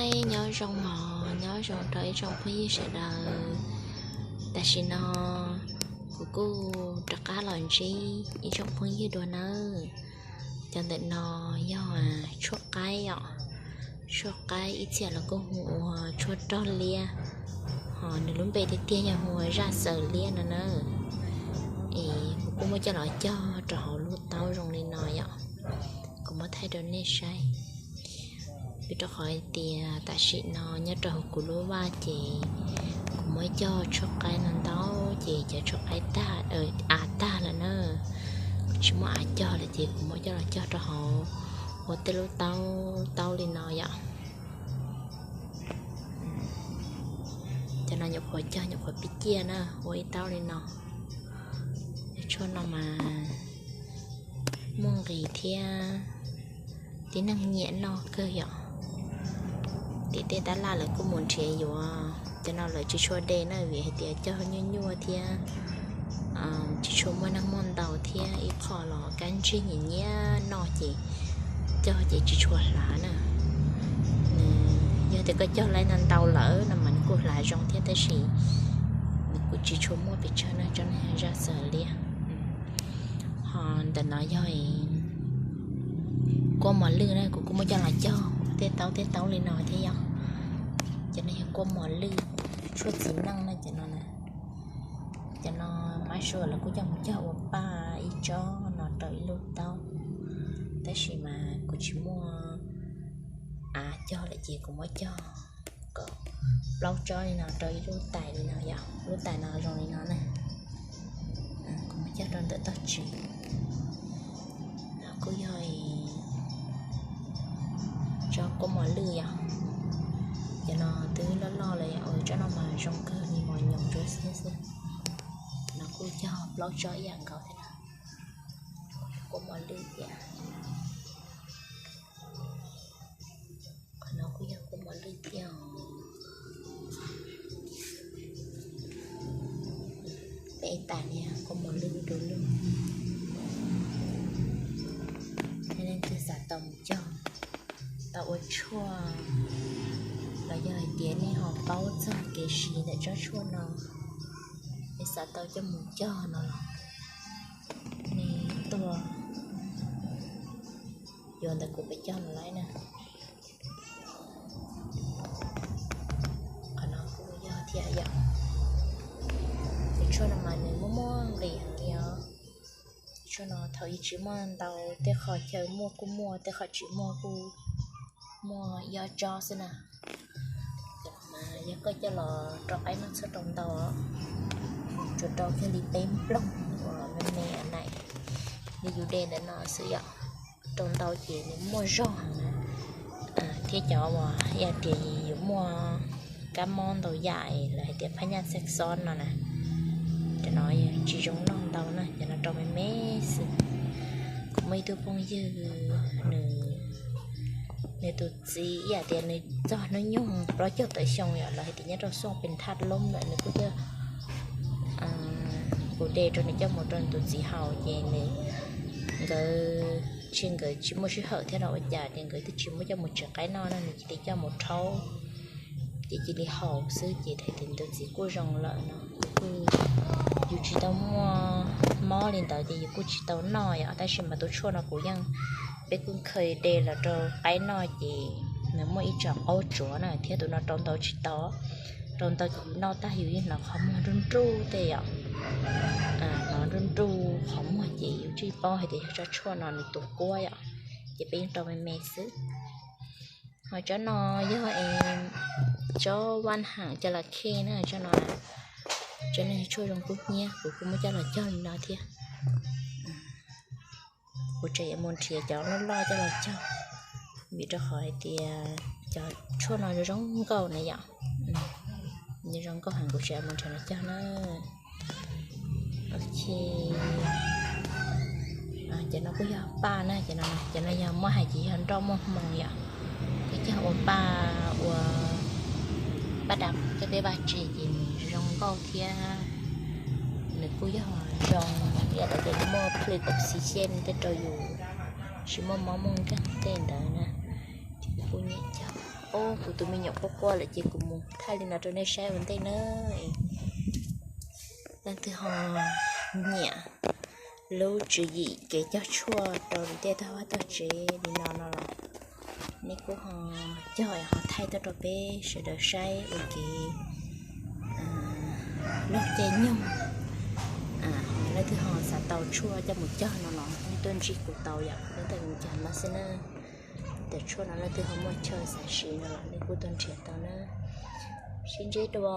Nyob zoo os, nyob zoo rau ib tsoom phooj ywg sawv daws. Tam sim no kuv kuj rov qab los ntsib ib tsoom phooj ywg dua nawb. Cov ntawm no yog tshuaj qaib os, tshuaj qaib ib txhia lawv kuj hu ua tshuaj rog liab, ho nws lub npe tiag tiag yog hu ua zaj xaws liab no na. Es kuv kuj muab coj los cog rau hauv lub taub zoo li no yom. Kuv muab thaij rau nej saib. Vim rau qhov hais tias tam sim no nyob rau hauv kuv lub vaj ces kuv muab cog tshuaj qaib no ntau ces cov tshuaj qaib tag, av tag lawm na. Kuv tsis muaj av cog lawm ces kuv muab coj los cog rau hauv ua tej lub taub taub li no yom. Cov no nyuam qhuav cog nyuam qhuav pib ciaj na, ua ib taub li no. Tshuaj no mas muaj nqis thiab, tib neeg nyiam noj kawg yom. Tim tej tab laj lawv kuj mus nrhiav yuav, cov no lawv tsis tshua de na vim hais tias cog nyuaj nyuaj thiab tsis tshua muaj neeg muaj ntau thiab ib qho los kab ntsig nyiam nyiam noj ces cog ces tsis tshua hlav na. Nws yog tias koj cog laib ntau ntau lawm no mas nws kuj hlav zoo thiab tab sis nws kuj tsis tshua muaj pes tsawg na, tsob no yog zaj xaws liab. Ho ntawm no yog kua mos lwj na, kuv kuj muab coj los cog tej taub tej taub li no thiab yom. Cov no yog kua mos lwj, tshuaj txiv neej na cov no na. Cov no mab sua lawv kuj coj mus cog ua paj ib tsob no rau ib lub taub, tab sis mas kuv tsis muaj av cog lawm ces kuv muab cog kom plaub tsob li no rau ib lub tais li no yom. Lub tais no zoo li no na. Kuv muab cog rau ntawm toj tswv. No kuj yog tsob kua mos lwj yom. Cov no twb loj loj lawm yom, tsob no mas zoo kawg li mos nyoos ntsuab xiab xwb. No kuj cog plaub tsob ib yam nkaus thiab na. Kua mos lwj thiab. Qhov no kuj yog kua mos lwj thiab os. Peb tas niag kua mos lwj du lug. Yog leej twg xav tau mus cog tau ua tshuaj los yog hais tias nej ho paub txog kev siv ntawm tsob tshuaj no, nej xav tau coj mus cog no los nej tuaj yuav ntawm kuv pem cog los lawm na. Qhov no kuj yog thiab yom. Tus tshuaj no mas nws muaj muaj nqis heev li os. Tus tshuaj no thaum ub tsis muaj ntau, tej qhov chaw muaj kuj muaj, tej qhov tsis muaj kuj muaj ib ob tsob xwb na. Yog koj coj los rau qaib noj txhob rau ntau, tsuas rau kiag li peb nplooj uas me me naim li yus de ntawm no xwb yom. Rau ntau ces nws muaj zog heev na, thiab cov uas yog tias yus muaj kab mob ntau yam los hais tias phab nyaj xeeb xob no na, cov no tsis zoo noj ntau na, cov no rau me me xwb. Kuv muaj ib tug phooj ywg, nws, nws tus txiv ib yam tias nws txog hnub nyoog plaub caug tawm xyoo yom, los hais tias nyob rau xyoo pes thaj loob lawm, nws kuj coj, kuv de rau nws coj mus rau nws tus txiv haus ces nws, nkawd, tsis, nkawd tsis muaj sij hawm thiab los ua cas ces nkawd twb tsis muab coj mus tsev qaib noj no, nws cia li coj mus rhaub ces cia li haus xwb ces hais tias nws tus txiv kuj zoo lawm no. Kuj, yus tsis tau muaj mob li ntawd ces yus kuj tsis tau noj yom, tab sis mas tus tshuaj no kuv yeej, peb kuj kheev de los rau qaib noj ces nws muaj ib co qaub tsuav na, thiab tus no rau ntau tsis tau, rau ntau ces yus noj tag yus yeej hnov qhov muag nruj nruj tej yom. Hnov nruj nruj qhov muag ces yus thiaj paub hais tias yog tsob tshuaj no nws tus kuab yom, ces peb yeej rau me me xwb. Ho tsob no yog tsob vaj ham coj los khe na, tsob no, tsob no tshuaj zoo kub hnyiab, kuv kuj muab coj los cog li no thiab. Kuv tseem yuav mus nrhiav cov loj loj coj los cog, vim rau qhov hais tias cov tshuaj no zoo nkauj na yom. Nws zoo nkauj heev, kuv tseem yuav mus nrhiav los cog na. Ok, cov no kuj yog paj na, cov no, cov no yog muab hais ces yog nroj muaj hmoo yom. Peb cog ua paj, ua paj dam coj peb vaj tse ces nws zoo nkauj thiab nws kuj yog zoo ib yam li tias nws muaj plwj oxygen tej rau yus tsis muaj mob muaj nkeeg tej ntawd na, ces kuv kuj nyiam cog. Kuv tus me nyuam quaj quaj lawm ces kuv mus thaij li no rau nej saib ua ntej na. Leej twg ho nyiam lub tswv yim kev cog tshuaj rau tej tog vaj tog tsev li no no los nej kuj ho cog ho thaij tuaj rau peb sawv daws saib ua kev noj caij nyoog. Leej twg ho xav tau tshuaj coj mus cog no los nej tuaj ntsib kuv tau yom, kuv tab tom mus cog no xwb na. Tej tshuaj no leej twg ho muaj chaw xav siv no los nej kuj tuaj nrhiav tau na. Sib ntsib dua.